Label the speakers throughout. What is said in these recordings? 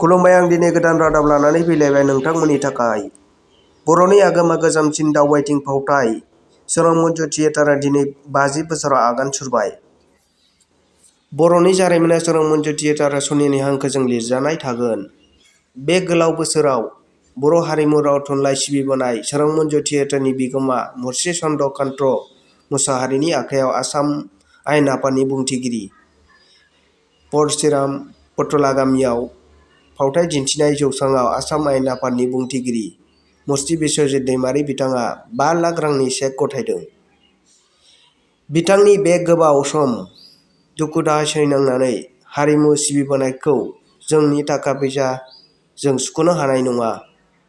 Speaker 1: खुलुमबाय, आं दिनै गोदान रादाब लानानै फैलायबाय नोंथांमोननि थाखाय। बर'नि आगोमा गोजामसिन दावबायथिं फावथाय सोरां मन्जु थियेटारआ दिनै 50 बोसोराव आगान सुरबाय। बर'नि जारिमिना सोरां मन्जु थियेटारआ सनिनि हांखोजों लिरजानाय थागोन। बे गोलाव बोसोराव बर' हारिमु राव थुनलाइ सिबिबोनाय सोरां मन्जु थियेटारनि बिगोमा मुस्रि चन्द्र कान्त मोसाहारिनि आखायाव आसाम आयेन आफादनि बुंथिगिरि परशुराम फुथुला गामियाव फावथाय दिन्थिनाय जौसाङाव आसाम आयेन आफादनि बुंथिगिरि मुस्रि बिस्वजित दैमारि बिथाङा 5 लाख रांनि चेक गथायदों। बिथांनि बे गोबाव सम दुखु-दाहा सैनांनानै हारिमु सिबिबोनायखौ जोंनि थाखा फैसा जों सुख'नो हानाय नङा।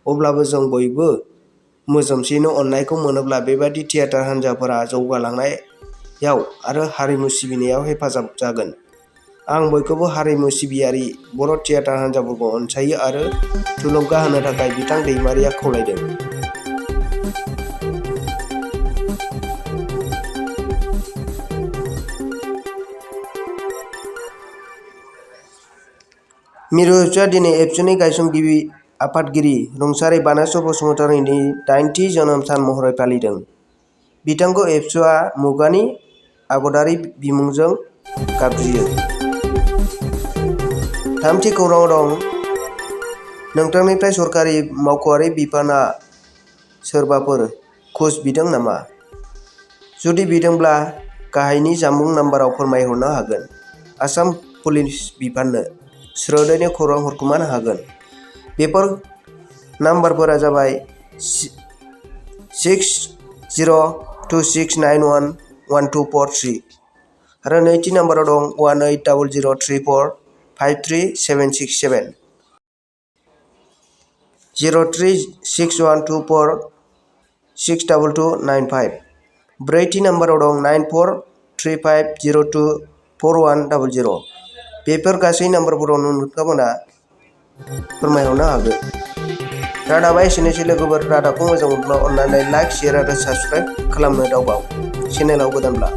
Speaker 1: अब्लाबो जों बयबो मोजोमसेयैनो अननायखौ मोनोब्ला बेबादि थियेटार हान्जाफोरा जौगालांनायाव आरो हारिमु सिबिनायाव हेफाजाब जागोन। आं बयखौबो हारिमु सिबियारि बर' थियेटार हान्जाफोरखौ अनसायो आरो थुलुंगा होनो थाखाय बिथां दैमारिया खावलायदों। मिरु एबसुआ दिनै एबसुनि गायसनगिरि आफादगिरि रुंसारि बानेस्वर बसुमतारीनि 80थि जोनोम सान महरै फालिदों। बिथांखौ एबसुआ मुगानि आगदारि बिमुंजों गाबज्रियो। थामथि खौराङाव दं। नोंथांनिफ्राय सरकारि मावख'आरि बिफानआ सोरबाफोर घुस बिदों नामा? जुदि बिदोंब्ला गाहायनि जानबुं नम्बराव फोरमायहरनो हागोन। आसाम पुलिस बिफाननो स्रोदैनो खौरां हरखुमानो हागोन। बेफोर नाम्बारफोरा जाबाय 6026911243 आरो नैथि नाम्बाराव दं 180034533767 03612462295। ब्रैथि नाम्बाराव दं 9435024100। बेफोर गासै नाम्बारफोराव नोंथांमोना फोरमायहरनो हागोन। रादाबा एसेनोसै लोगोफोर। रादाबखौ मोजां मोनब्ला अन्नानै लाइक, शेयार आरो साबस्क्राइब खालामनो दाबाव, चेनेलाव गोदानब्ला।